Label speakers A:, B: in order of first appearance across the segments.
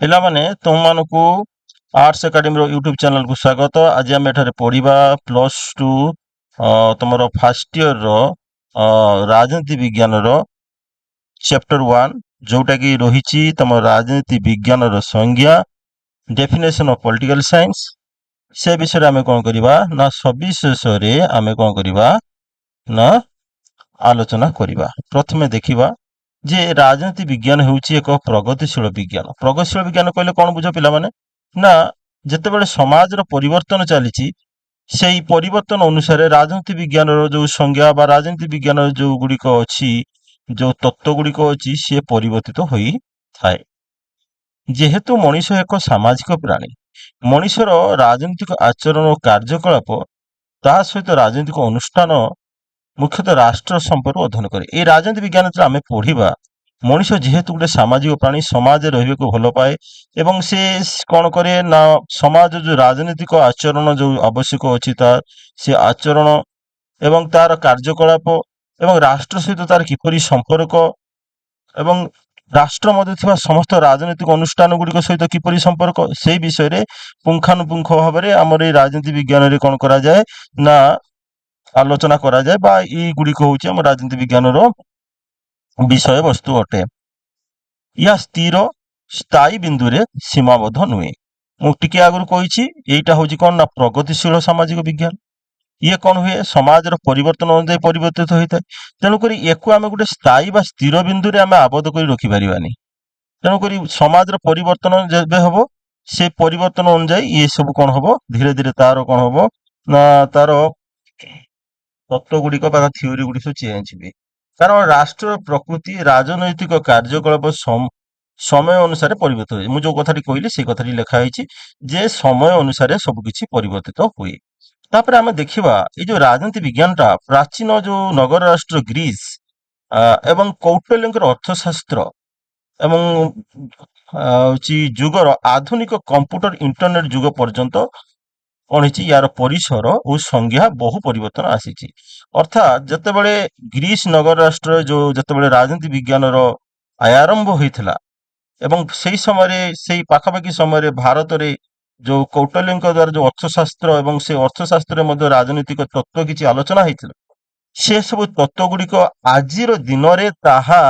A: ପିଲାମାନେ, ତୁମମାନଙ୍କୁ ଆର୍ଟସ ଏକାଡେମୀର ୟୁଟ୍ୟୁବ ଚ୍ୟାନେଲକୁ ସ୍ୱାଗତ। ଆଜି ଆମେ ଏଠାରେ ପଢିବା +2 ତମର ଫାର୍ଷ୍ଟ ଇୟରର ରାଜନୀତି ବିଜ୍ଞାନର ଚାପ୍ଟର 1, ଯୋଉଟା କି ରହିଛି ତମ ରାଜନୀତି ବିଜ୍ଞାନର ସଂଜ୍ଞା, ଡେଫିନେସନ ଅଫ ପଲିଟିକାଲ ସାଇନ୍ସ। ସେ ବିଷୟରେ ଆମେ କଣ କରିବା ନା ସବିଶେଷରେ ଆମେ କଣ କରିବା ନା ଆଲୋଚନା କରିବା। ପ୍ରଥମେ ଦେଖିବା ଯେ ରାଜନୀତି ବିଜ୍ଞାନ ହେଉଛି ଏକ ପ୍ରଗତିଶୀଳ ବିଜ୍ଞାନ। ପ୍ରଗତିଶୀଳ ବିଜ୍ଞାନ କହିଲେ କଣ ବୁଝ ପିଲାମାନେ? ନା ଯେତେବେଳେ ସମାଜର ପରିବର୍ତ୍ତନ ଚାଲିଛି, ସେଇ ପରିବର୍ତ୍ତନ ଅନୁସାରେ ରାଜନୀତି ବିଜ୍ଞାନର ଯୋଉ ସଂଜ୍ଞା ବା ରାଜନୀତି ବିଜ୍ଞାନର ଯୋଉ ଗୁଡିକ ଅଛି, ଯୋଉ ତତ୍ତ୍ୱ ଗୁଡିକ ଅଛି, ସିଏ ପରିବର୍ତ୍ତିତ ହୋଇଥାଏ। ଯେହେତୁ ମଣିଷ ଏକ ସାମାଜିକ ପ୍ରାଣୀ, ମଣିଷର ରାଜନୈତିକ ଆଚରଣ ଓ କାର୍ଯ୍ୟକଳାପ, ତା ସହିତ ରାଜନୈତିକ ଅନୁଷ୍ଠାନ, ମୁଖ୍ୟତଃ ରାଷ୍ଟ୍ର ସମ୍ପର୍କ ଅଧ୍ୟୟନ କରେ। ଏଇ ରାଜନୀତି ବିଜ୍ଞାନ ଯେତେବେଳେ ଆମେ ପଢିବା, ମଣିଷ ଯେହେତୁ ଗୋଟେ ସାମାଜିକ ପ୍ରାଣୀ, ସମାଜରେ ରହିବାକୁ ଭଲ ପାଏ ଏବଂ ସେ କଣ କରେ ନା ସମାଜ ଯୋଉ ରାଜନୈତିକ ଆଚରଣ ଯୋଉ ଆବଶ୍ୟକ ଅଛି, ତାର ସେ ଆଚରଣ ଏବଂ ତାର କାର୍ଯ୍ୟକଳାପ ଏବଂ ରାଷ୍ଟ୍ର ସହିତ ତାର କିପରି ସମ୍ପର୍କ ଏବଂ ରାଷ୍ଟ୍ର ମଧ୍ୟରେ ଥିବା ସମସ୍ତ ରାଜନୈତିକ ଅନୁଷ୍ଠାନ ଗୁଡ଼ିକ ସହିତ କିପରି ସମ୍ପର୍କ, ସେଇ ବିଷୟରେ ପୁଙ୍ଖାନୁପୁଙ୍ଖ ଭାବରେ ଆମର ଏଇ ରାଜନୀତି ବିଜ୍ଞାନରେ କଣ କରାଯାଏ ନା ଆଲୋଚନା କରାଯାଏ ବା ଏଇ ଗୁଡ଼ିକ ହଉଛି ଆମ ରାଜନୀତି ବିଜ୍ଞାନର ବିଷୟବସ୍ତୁ ଅଟେ। ଏହା ସ୍ଥିର ସ୍ଥାୟୀ ବିନ୍ଦୁରେ ସୀମାବଦ୍ଧ ନୁହେଁ। ମୁଁ ଟିକେ ଆଗରୁ କହିଛି, ଏଇଟା ହଉଛି କଣ ନା ପ୍ରଗତିଶୀଳ ସାମାଜିକ ବିଜ୍ଞାନ। ଇଏ କଣ ହୁଏ? ସମାଜର ପରିବର୍ତ୍ତନ ଅନୁଯାୟୀ ପରିବର୍ତ୍ତିତ ହୋଇଥାଏ। ତେଣୁକରି ୟାକୁ ଆମେ ଗୋଟେ ସ୍ଥାୟୀ ବା ସ୍ଥିର ବିନ୍ଦୁରେ ଆମେ ଆବଦ୍ଧ କରି ରଖିପାରିବାନି। ତେଣୁକରି ସମାଜର ପରିବର୍ତ୍ତନ ଯେବେ ହବ, ସେ ପରିବର୍ତ୍ତନ ଅନୁଯାୟୀ ଇଏ ସବୁ କଣ ହବ, ଧୀରେ ଧୀରେ ତାର କଣ ହବ ନା ତାର ତତ୍ତ୍ୱ ଗୁଡିକ ବା ଥିଓରି ଗୁଡିକ ସବୁ ଚେଞ୍ଜ ହୁଏ। କାରଣ ରାଷ୍ଟ୍ରର ପ୍ରକୃତି, ରାଜନୈତିକ କାର୍ଯ୍ୟକଳାପ ସମୟ ଅନୁସାରେ ପରିବର୍ତ୍ତିତ ହୁଏ। ମୁଁ ଯୋଉ କଥାଟି କହିଲି, ସେଇ କଥାଟି ଲେଖା ହେଇଛି ଯେ ସମୟ ଅନୁସାରେ ସବୁ କିଛି ପରିବର୍ତ୍ତିତ ହୁଏ। ତାପରେ ଆମେ ଦେଖିବା, ଏଇ ଯୋଉ ରାଜନୀତି ବିଜ୍ଞାନଟା ପ୍ରାଚୀନ ଯୋଉ ନଗର ରାଷ୍ଟ୍ର ଗ୍ରୀସ ଏବଂ କୌଟଲ୍ୟଙ୍କର ଅର୍ଥଶାସ୍ତ୍ର ଏବଂ ହଉଛି ଯୁଗର ଆଧୁନିକ କମ୍ପ୍ୟୁଟର ଇଣ୍ଟରନେଟ ଯୁଗ ପର୍ଯ୍ୟନ୍ତ କଣ ହେଇଛି, ୟାର ପରିସର ଓ ସଂଜ୍ଞା ବହୁ ପରିବର୍ତ୍ତନ ଆସିଛି। ଅର୍ଥାତ୍ ଯେତେବେଳେ ଗ୍ରୀସ ନଗର ରାଷ୍ଟ୍ର ଯୋଉ ଯେତେବେଳେ ରାଜନୀତି ବିଜ୍ଞାନର ଆରମ୍ଭ ହୋଇଥିଲା ଏବଂ ସେଇ ସମୟରେ, ସେଇ ପାଖାପାଖି ସମୟରେ ଭାରତରେ ଯୋଉ କୌଟଲ୍ୟଙ୍କ ଦ୍ଵାରା ଯୋଉ ଅର୍ଥଶାସ୍ତ୍ର ଏବଂ ସେ ଅର୍ଥଶାସ୍ତ୍ରରେ ମଧ୍ୟ ରାଜନୈତିକ ତତ୍ତ୍ୱ କିଛି ଆଲୋଚନା ହେଇଥିଲା, ସେ ସବୁ ତତ୍ତ୍ୱ ଗୁଡିକ ଆଜିର ଦିନରେ ତାହା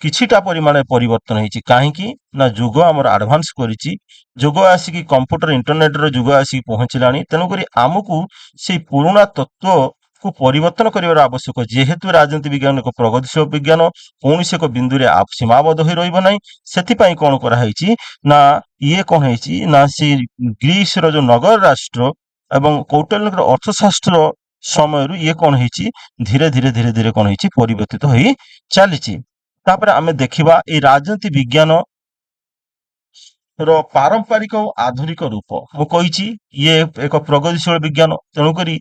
A: କିଛିଟା ପରିମାଣରେ ପରିବର୍ତ୍ତନ ହେଇଛି। କାହିଁକି ନା ଯୁଗ ଆମର ଆଡଭାନ୍ସ କରିଛି। ଯୁଗ ଆସିକି କମ୍ପ୍ୟୁଟର ଇଣ୍ଟରନେଟର ଯୁଗ ଆସିକି ପହଞ୍ଚିଲାଣି। ତେଣୁକରି ଆମକୁ ସେଇ ପୁରୁଣା ତତ୍ତ୍ୱକୁ ପରିବର୍ତ୍ତନ କରିବାର ଆବଶ୍ୟକ। ଯେହେତୁ ରାଜନୀତି ବିଜ୍ଞାନ ଏକ ପ୍ରଗତିଶୀଳ ବିଜ୍ଞାନ, କୌଣସି ଏକ ବିନ୍ଦୁରେ ସୀମାବଦ୍ଧ ହୋଇ ରହିବ ନାହିଁ। ସେଥିପାଇଁ କଣ କରାହେଇଛି ନା ଇଏ କଣ ହେଇଛି ନା ସେ ଗ୍ରୀସର ଯୋଉ ନଗର ରାଷ୍ଟ୍ର ଏବଂ କୌଟଲ୍ୟଙ୍କର ଅର୍ଥଶାସ୍ତ୍ର ସମୟରୁ ଇଏ କଣ ହେଇଛି, ଧୀରେ ଧୀରେ ଧୀରେ ଧୀରେ କଣ ହେଇଛି, ପରିବର୍ତ୍ତିତ ହେଇ ଚାଲିଛି। ତାପରେ ଆମେ ଦେଖିବା ଏଇ ରାଜନୀତି ବିଜ୍ଞାନ ର ପାରମ୍ପରିକ ଓ ଆଧୁନିକ ରୂପ। ମୁଁ କହିଛି, ଇଏ ଏକ ପ୍ରଗତିଶୀଳ ବିଜ୍ଞାନ। ତେଣୁକରି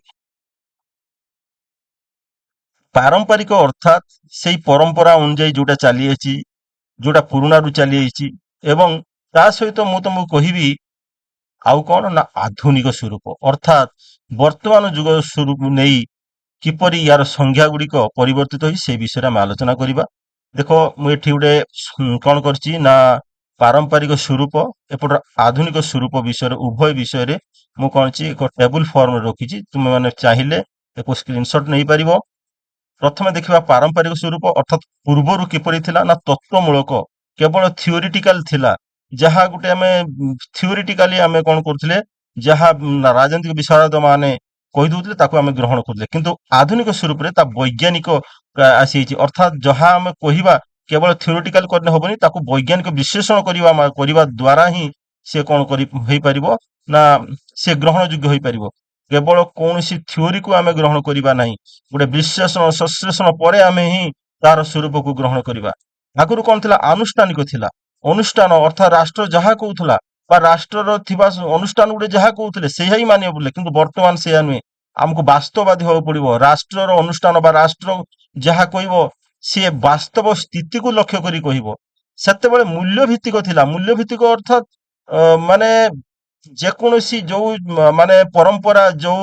A: ପାରମ୍ପରିକ ଅର୍ଥାତ୍ ସେଇ ପରମ୍ପରା ଅନୁଯାୟୀ ଯୋଉଟା ଚାଲିଅଛି, ଯୋଉଟା ପୁରୁଣାରୁ ଚାଲିଯାଇଛି ଏବଂ ତା ସହିତ ମୁଁ ତମକୁ କହିବି ଆଉ କଣ ନା ଆଧୁନିକ ସ୍ୱରୂପ, ଅର୍ଥାତ୍ ବର୍ତ୍ତମାନ ଯୁଗ ସ୍ୱରୂପ ନେଇ କିପରି ୟାର ସଂଜ୍ଞା ଗୁଡିକ ପରିବର୍ତ୍ତିତ ହୋଇ ସେଇ ବିଷୟରେ ଆମେ ଆଲୋଚନା କରିବା। ଦେଖ, ମୁଁ ଏଠି ଗୋଟେ କଣ କରିଛି ନା ପାରମ୍ପରିକ ସ୍ୱରୂପ, ଏପଟ ଆଧୁନିକ ସ୍ୱରୂପ ବିଷୟରେ, ଉଭୟ ବିଷୟରେ ମୁଁ କଣ ଅଛି ଏକ ଟେବୁଲ ଫର୍ମରେ ରଖିଛି। ତୁମେ ମାନେ ଚାହିଁଲେ ଏକ ସ୍କ୍ରିନସଟ ନେଇପାରିବ। ପ୍ରଥମେ ଦେଖିବା ପାରମ୍ପରିକ ସ୍ୱରୂପ, ଅର୍ଥାତ୍ ପୂର୍ବରୁ କିପରି ଥିଲା ନା ତତ୍ତ୍ୱମୂଳକ, କେବଳ ଥିଓରିଟିକାଲ ଥିଲା। ଯାହା ଗୋଟେ ଆମେ ଥିଓରିଟିକାଲି ଆମେ କଣ କରୁଥିଲେ, ଯାହା ରାଜନୈତିକ ବିଶାରଦ ମାନେ କହିଦଉଥିଲେ, ତାକୁ ଆମେ ଗ୍ରହଣ କରୁଥିଲେ। କିନ୍ତୁ ଆଧୁନିକ ସ୍ୱରୂପରେ ତା ବୈଜ୍ଞାନିକ ଆସିଯାଇଛି। ଅର୍ଥାତ୍ ଯାହା ଆମେ କହିବା, କେବଳ ଥିଓରିଟିକାଲ କରିଲେ ହବନି, ତାକୁ ବୈଜ୍ଞାନିକ ବିଶ୍ଳେଷଣ କରିବା ଦ୍ଵାରା ହିଁ ସେ କଣ କରି ହେଇପାରିବ ନା ସେ ଗ୍ରହଣ ଯୋଗ୍ୟ ହେଇପାରିବ। କେବଳ କୌଣସି ଥିଓରିକୁ ଆମେ ଗ୍ରହଣ କରିବା ନାହିଁ, ଗୋଟେ ବିଶ୍ଳେଷଣ ସଂଶ୍ଳେଷଣ ପରେ ଆମେ ହିଁ ତାର ସ୍ୱରୂପକୁ ଗ୍ରହଣ କରିବା। ଆଗରୁ କଣ ଥିଲା? ଆନୁଷ୍ଠାନିକ ଥିଲା। ଅନୁଷ୍ଠାନ ଅର୍ଥାତ୍ ରାଷ୍ଟ୍ର ଯାହା କହୁଥିଲା ବା ରାଷ୍ଟ୍ରର ଥିବା ଅନୁଷ୍ଠାନ ଗୋଟେ ଯାହା କହୁଥିଲେ, ସେଇଆ ହିଁ ମାନିବାକୁ ପଡିଲେ। କିନ୍ତୁ ବର୍ତ୍ତମାନ ସେଇଆ ନୁହେଁ, ଆମକୁ ବାସ୍ତବବାଦୀ ହବାକୁ ପଡିବ। ରାଷ୍ଟ୍ରର ଅନୁଷ୍ଠାନ ବା ରାଷ୍ଟ୍ର ଯାହା କହିବ, ସିଏ ବାସ୍ତବ ସ୍ଥିତିକୁ ଲକ୍ଷ୍ୟ କରି କହିବ। ସେତେବେଳେ ମୂଲ୍ୟ ଭିତ୍ତିକ ଥିଲା। ମୂଲ୍ୟ ଭିତ୍ତିକ ଅର୍ଥାତ୍ ମାନେ ଯେକୌଣସି ଯୋଉ ମାନେ ପରମ୍ପରା, ଯୋଉ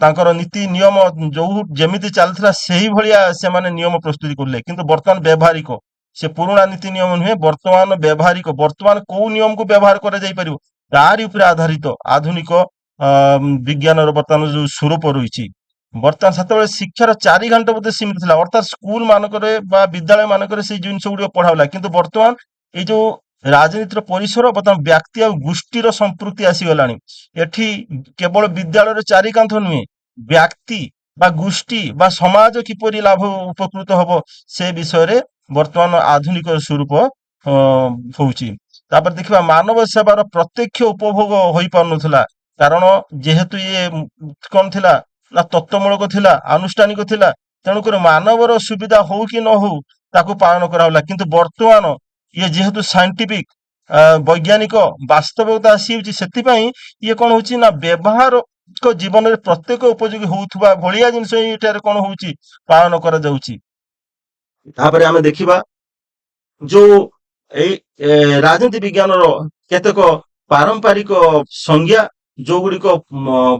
A: ତାଙ୍କର ନୀତି ନିୟମ ଯୋଉ ଯେମିତି ଚାଲିଥିଲା, ସେଇଭଳିଆ ସେମାନେ ନିୟମ ପ୍ରସ୍ତୁତି କରୁଥିଲେ। କିନ୍ତୁ ବର୍ତ୍ତମାନ ବ୍ୟବହାରିକ ସେ ପୁରୁଣା ନୀତି ନିୟମ ନୁହେଁ, ବର୍ତ୍ତମାନ ବ୍ୟବହାରିକ, ବର୍ତ୍ତମାନ କୋଉ ନିୟମକୁ ବ୍ୟବହାର କରାଯାଇ ପାରିବ, ତାରି ଉପରେ ଆଧାରିତ ଆଧୁନିକ ବିଜ୍ଞାନର ବର୍ତ୍ତମାନ ଯୋଉ ସ୍ୱରୂପ ରହିଛି। ବର୍ତ୍ତମାନ ସେତେବେଳେ ଶିକ୍ଷାର ଚାରି ଘଣ୍ଟା ବୋଧେ ସୀମିତ ଥିଲା, ଅର୍ଥାତ୍ ସ୍କୁଲ ମାନଙ୍କରେ ବା ବିଦ୍ୟାଳୟ ମାନଙ୍କରେ ସେଇ ଜିନିଷ ଗୁଡିକ ପଢା ହେଲା। କିନ୍ତୁ ବର୍ତ୍ତମାନ ଏଇ ଯୋଉ ରାଜନୀତିର ପରିସର, ବର୍ତ୍ତମାନ ବ୍ୟକ୍ତି ଆଉ ଗୋଷ୍ଠୀର ସମ୍ପୃକ୍ତି ଆସିଗଲାଣି। ଏଠି କେବଳ ବିଦ୍ୟାଳୟର ଚାରି କାନ୍ଥ ନୁହେଁ, ବ୍ୟକ୍ତି ବା ଗୋଷ୍ଠୀ ବା ସମାଜ କିପରି ଲାଭ ଉପକୃତ ହବ, ସେ ବିଷୟରେ ବର୍ତ୍ତମାନ ଆଧୁନିକ ସ୍ୱରୂପ ହଉଛି। ତାପରେ ଦେଖିବା, ମାନବ ସେବାର ପ୍ରତ୍ୟକ୍ଷ ଉପଭୋଗ ହୋଇପାରୁନଥିଲା, କାରଣ ଯେହେତୁ ଇଏ କଣ ଥିଲା ନା ତତ୍ତ୍ୱମୂଳକ ଥିଲା, ଆନୁଷ୍ଠାନିକ ଥିଲା। ତେଣୁକରି ମାନବର ସୁବିଧା ହଉ କି ନ ହଉ, ତାକୁ ପାଳନ କରାହେଲା। କିନ୍ତୁ ବର୍ତ୍ତମାନ ଇଏ ଯେହେତୁ ସାଇଣ୍ଟିଫିକ, ବୈଜ୍ଞାନିକ ବାସ୍ତବତା ଆସିଯାଉଛି, ସେଥିପାଇଁ ଇଏ କଣ ହଉଛି ନା ବ୍ୟବହାରିକ ଜୀବନରେ ପ୍ରତ୍ୟେକ ଉପଯୋଗୀ ହଉଥିବା ଭଳିଆ ଜିନିଷ ଏଇଟାରେ କଣ ହଉଛି, ପାଳନ କରାଯାଉଛି। ତାପରେ ଆମେ ଦେଖିବା ଯୋଉ ଏଇ ରାଜନୀତି ବିଜ୍ଞାନର କେତେକ ପାରମ୍ପରିକ ସଂଜ୍ଞା, ଯୋଉଗୁଡିକ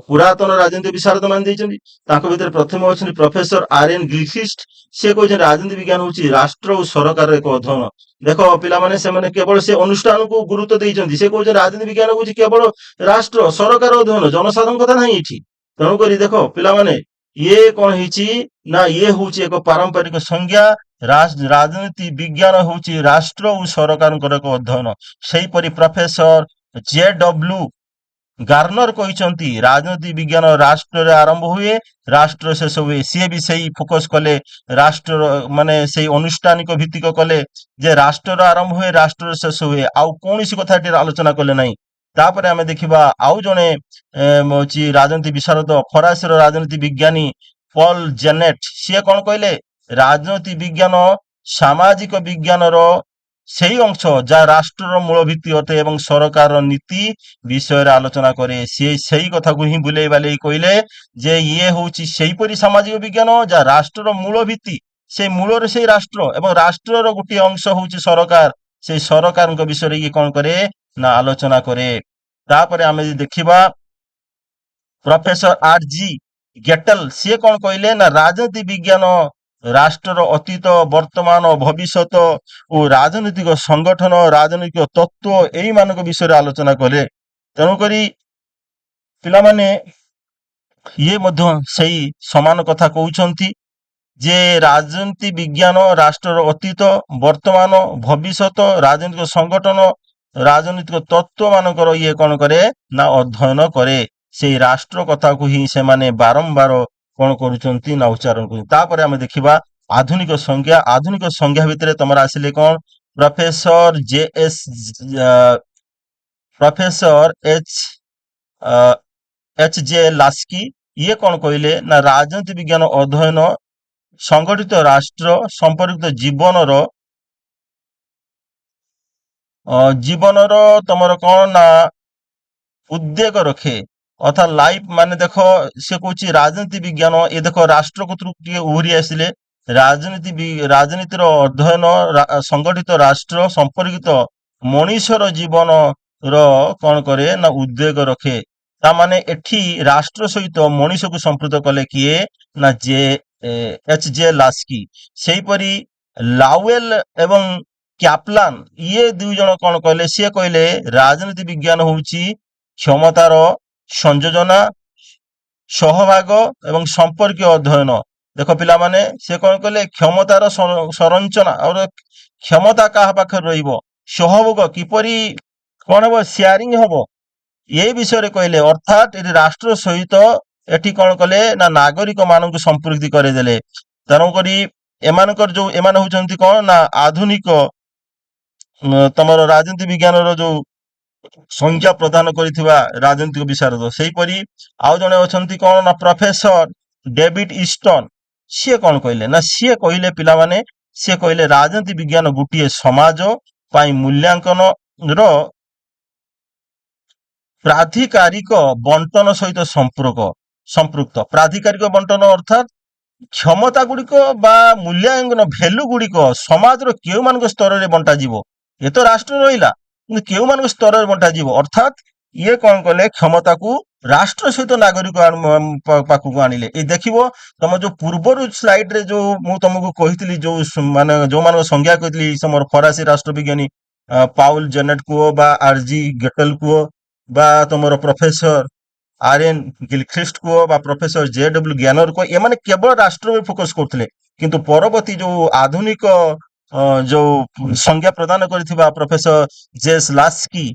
A: ପୁରାତନ ରାଜନୀତି ବିଶାରଦ ମାନେ ଦେଇଛନ୍ତି। ତାଙ୍କ ଭିତରେ ପ୍ରଥମେ ଅଛନ୍ତି ପ୍ରଫେସର ଆର୍ ଏନ୍ ଗିଲଖ୍ରିଷ୍ଟ। ସେ କହିଛନ୍ତି, ରାଜନୀତି ବିଜ୍ଞାନ ହଉଛି ରାଷ୍ଟ୍ର ଓ ସରକାରର ଏକ ଅଧ୍ୟୟନ। ଦେଖ ପିଲାମାନେ, ସେମାନେ କେବଳ ସେ ଅନୁଷ୍ଠାନକୁ ଗୁରୁତ୍ୱ ଦେଇଛନ୍ତି। ସେ କହୁଛନ୍ତି, ରାଜନୀତି ବିଜ୍ଞାନ ହଉଛି କେବଳ ରାଷ୍ଟ୍ର ସରକାର ଅଧ୍ୟୟନ, ଜନସାଧାରଣ କଥା ନାହିଁ ଏଠି। ତେଣୁକରି ଦେଖ ପିଲାମାନେ, ଇଏ କଣ ହେଇଛି ନା ଇଏ ହଉଛି ଏକ ପାରମ୍ପରିକ ସଂଜ୍ଞା। ରାଜନୀତି ବିଜ୍ଞାନ ହଉଛି ରାଷ୍ଟ୍ର ଓ ସରକାରଙ୍କର ଏକ ଅଧ୍ୟୟନ। ସେହିପରି ପ୍ରଫେସର ଜେ ଡବ୍ଲୁ ଗାର୍ନର କହିଛନ୍ତି, ରାଜନୀତି ବିଜ୍ଞାନ ରାଷ୍ଟ୍ରରେ ଆରମ୍ଭ ହୁଏ, ରାଷ୍ଟ୍ର ଶେଷ ହୁଏ। ସିଏ ବି ସେଇ ଫୋକସ କଲେ ରାଷ୍ଟ୍ରର, ମାନେ ସେଇ ଅନୁଷ୍ଠାନିକ ଭିତ୍ତିକ କଲେ ଯେ ରାଷ୍ଟ୍ରର ଆରମ୍ଭ ହୁଏ, ରାଷ୍ଟ୍ରରେ ଶେଷ ହୁଏ। ଆଉ କୌଣସି କଥା ଏଠି ଆଲୋଚନା କଲେ ନାହିଁ। ତାପରେ ଆମେ ଦେଖିବା ଆଉ ଜଣେ ହଉଛି ରାଜନୀତି ବିଶାରଦ, ଫରାସୀର ରାଜନୀତି ବିଜ୍ଞାନୀ ପଲ ଜେନେଟ। ସିଏ କଣ କହିଲେ? ରାଜନୀତି ବିଜ୍ଞାନ ସାମାଜିକ ବିଜ୍ଞାନର ସେଇ ଅଂଶ ଯାହା ରାଷ୍ଟ୍ରର ମୂଳ ଭିତ୍ତି ଅଟେ ଏବଂ ସରକାରର ନୀତି ବିଷୟରେ ଆଲୋଚନା କରେ। ସିଏ ସେଇ କଥାକୁ ହିଁ ବୁଲେଇ ବାଲେଇ କହିଲେ ଯେ ଇଏ ହଉଛି ସେଇପରି ସାମାଜିକ ବିଜ୍ଞାନ ଯାହା ରାଷ୍ଟ୍ରର ମୂଳ ଭିତ୍ତି। ସେଇ ମୂଳରେ ସେଇ ରାଷ୍ଟ୍ର ଏବଂ ରାଷ୍ଟ୍ରର ଗୋଟିଏ ଅଂଶ ହଉଛି ସରକାର। ସେଇ ସରକାରଙ୍କ ବିଷୟରେ ଇଏ କଣ କରେ ନା ଆଲୋଚନା କରେ। ତାପରେ ଆମେ ଯଦି ଦେଖିବା ପ୍ରଫେସର ଆର ଜି ଗେଟେଲ, ସିଏ କଣ କହିଲେ ନା ରାଜନୀତି ବିଜ୍ଞାନ ରାଷ୍ଟ୍ରର ଅତୀତ, ବର୍ତ୍ତମାନ, ଭବିଷ୍ୟତ ଓ ରାଜନୈତିକ ସଂଗଠନ, ରାଜନୈତିକ ତତ୍ତ୍ୱ, ଏଇମାନଙ୍କ ବିଷୟରେ ଆଲୋଚନା କଲେ। ତେଣୁକରି ପିଲାମାନେ, ଇଏ ମଧ୍ୟ ସେଇ ସମାନ କଥା କହୁଛନ୍ତି ଯେ ରାଜନୀତି ବିଜ୍ଞାନ ରାଷ୍ଟ୍ରର ଅତୀତ, ବର୍ତ୍ତମାନ, ଭବିଷ୍ୟତ, ରାଜନୈତିକ ସଂଗଠନ, ରାଜନୈତିକ ତତ୍ତ୍ୱ ମାନଙ୍କର ଇଏ କଣ କରେ ନା ଅଧ୍ୟୟନ କରେ। ସେଇ ରାଷ୍ଟ୍ର କଥାକୁ ହିଁ ସେମାନେ ବାରମ୍ବାର କଣ କରୁଛନ୍ତି ନା ଉଚ୍ଚାରଣ କରୁଛନ୍ତି। ତାପରେ ଆମେ ଦେଖିବା ଆଧୁନିକ ସଂଜ୍ଞା। ଆଧୁନିକ ସଂଜ୍ଞା ଭିତରେ ତମର ଆସିଲେ କଣ? Professor J S, professor H H J Laski. ଇଏ କଣ କହିଲେ ନା ରାଜନୀତି ବିଜ୍ଞାନ ଅଧ୍ୟୟନ ସଂଗଠିତ ରାଷ୍ଟ୍ର ସମ୍ପର୍କିତ ଜୀବନର ତମର କଣ ନା ଉଦ୍ବେଗ ରଖେ, ଅର୍ଥାତ୍ ଲାଇଫ ମାନେ ଦେଖ, ସେ କହୁଛି ରାଜନୀତି ବିଜ୍ଞାନ, ଏ ଦେଖ, ରାଷ୍ଟ୍ର କତରୁ ଟିକେ ଉହୁରି ଆସିଲେ। ରାଜନୀତିର ଅଧ୍ୟୟନ ସଂଗଠିତ ରାଷ୍ଟ୍ର ସମ୍ପର୍କିତ ମଣିଷର ଜୀବନର କଣ କରେ ନା ଉଦ୍ବେଗ ରଖେ। ତା ମାନେ ଏଠି ରାଷ୍ଟ୍ର ସହିତ ମଣିଷକୁ ସମ୍ପୃକ୍ତ କଲେ କିଏ ନା ଜେ ଏଚ୍ ଜେ ଲାସ୍କି। ସେହିପରି ଲାୱେଲ ଏବଂ କ୍ୟାପଲାନ, ଇଏ ଦୁଇ ଜଣ କଣ କହିଲେ? ସିଏ କହିଲେ, ରାଜନୀତି ବିଜ୍ଞାନ ହଉଛି କ୍ଷମତାର ସଂଯୋଜନା, ସହଭାଗ ଏବଂ ସମ୍ପର୍କୀୟ ଅଧ୍ୟୟନ। ଦେଖ ପିଲାମାନେ, ସେ କଣ କଲେ? କ୍ଷମତାର ସଂରଚନା ଆଉ କ୍ଷମତା କାହା ପାଖରେ ରହିବ, ସହଭୋଗ କିପରି କଣ ହବ, ସେୟାରିଂ ହବ, ଏ ବିଷୟରେ କହିଲେ। ଅର୍ଥାତ୍ ଏଠି ରାଷ୍ଟ୍ର ସହିତ ଏଠି କଣ କଲେ ନା ନାଗରିକ ମାନଙ୍କୁ ସମ୍ପୃକ୍ତି କରିଦେଲେ। ତେଣୁକରି ଏମାନଙ୍କର ଯୋଉ ଏମାନେ ହଉଛନ୍ତି କଣ ନା ଆଧୁନିକ ତମର ରାଜନୀତି ବିଜ୍ଞାନର ଯୋଉ ସଂଜ୍ଞା ପ୍ରଦାନ କରିଥିବା ରାଜନୈତିକ ବିଶାରଦ। ସେହିପରି ଆଉ ଜଣେ ଅଛନ୍ତି କଣ ନା ପ୍ରଫେସର ଡେଭିଡ ଇଷ୍ଟନ। ସିଏ କଣ କହିଲେ ନା ସିଏ କହିଲେ ପିଲାମାନେ, ସିଏ କହିଲେ, ରାଜନୀତି ବିଜ୍ଞାନ ଗୋଟିଏ ସମାଜ ପାଇଁ ମୂଲ୍ୟାଙ୍କନ ର ପ୍ରାଧିକାରିକ ବଣ୍ଟନ ସହିତ ସମ୍ପୃକ୍ତ। ପ୍ରାଧିକାରିକ ବଣ୍ଟନ, ଅର୍ଥାତ୍ କ୍ଷମତା ଗୁଡିକ ବା ମୂଲ୍ୟାଙ୍କନ ଭ୍ୟାଲୁ ଗୁଡିକ ସମାଜର କେଉଁମାନଙ୍କ ସ୍ତରରେ ବଣ୍ଟାଯିବ। ଏ ତ ରାଷ୍ଟ୍ର ରହିଲା, କିନ୍ତୁ କେଉଁମାନଙ୍କ ସ୍ତରରେ ବଣ୍ଟାଯିବ? ଅର୍ଥାତ୍ ଇଏ କଣ କଲେ? କ୍ଷମତାକୁ ରାଷ୍ଟ୍ର ସହିତ ନାଗରିକ ପାଖକୁ ଆଣିଲେ। ଏଇ ଦେଖିବ, ତମ ଯୋଉ ପୂର୍ବରୁ ସ୍ଲାଇଡ ରେ ଯୋଉ ମୁଁ ତମକୁ କହିଥିଲି, ଯୋଉ ମାନେ ଯୋଉମାନଙ୍କ ସଂଜ୍ଞା କହିଥିଲି, ତମର ଫରାସୀ ରାଷ୍ଟ୍ରବିଜ୍ଞାନୀ ପାଉଲ ଜେନେଟ କୁହ ବା ଆରଜି ଗେଟେଲ କୁହ ବା ତମର ପ୍ରଫେସର ଆର ଏନ୍ ଗିଲଖ୍ରିଷ୍ଟ କୁହ ବା ପ୍ରଫେସର ଜେ ଡବ୍ଲ୍ୟୁ ଜ୍ଞାନର କୁହ, ଏମାନେ କେବଳ ରାଷ୍ଟ୍ର ଉପରେ ଫୋକସ କରୁଥିଲେ। କିନ୍ତୁ ପରବର୍ତ୍ତୀ ଯୋଉ ଆଧୁନିକ ଯୋଉ ସଂଜ୍ଞା ପ୍ରଦାନ କରିଥିବା ପ୍ରଫେସର ଜେସ୍ ଲାସ୍କି,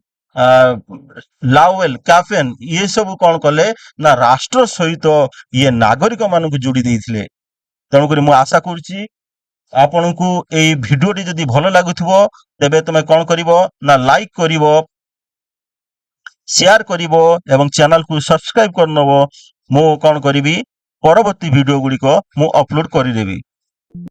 A: ଲାୱେଲ, କାଫେନ, ଇଏ ସବୁ କଣ କଲେ ନା ରାଷ୍ଟ୍ର ସହିତ ଇଏ ନାଗରିକ ମାନଙ୍କୁ ଯୋଡି ଦେଇଥିଲେ। ତେଣୁକରି ମୁଁ ଆଶା କରୁଛି, ଆପଣଙ୍କୁ ଏଇ ଭିଡିଓଟି ଯଦି ଭଲ ଲାଗୁଥିବ, ତେବେ ତୁମେ କଣ କରିବ ନା ଲାଇକ୍ କରିବ, ସେୟାର କରିବ ଏବଂ ଚ୍ୟାନେଲକୁ ସବସ୍କ୍ରାଇବ କରିନବ। ମୁଁ କଣ କରିବି, ପରବର୍ତ୍ତୀ ଭିଡିଓ ଗୁଡ଼ିକ ମୁଁ ଅପଲୋଡ କରିଦେବି।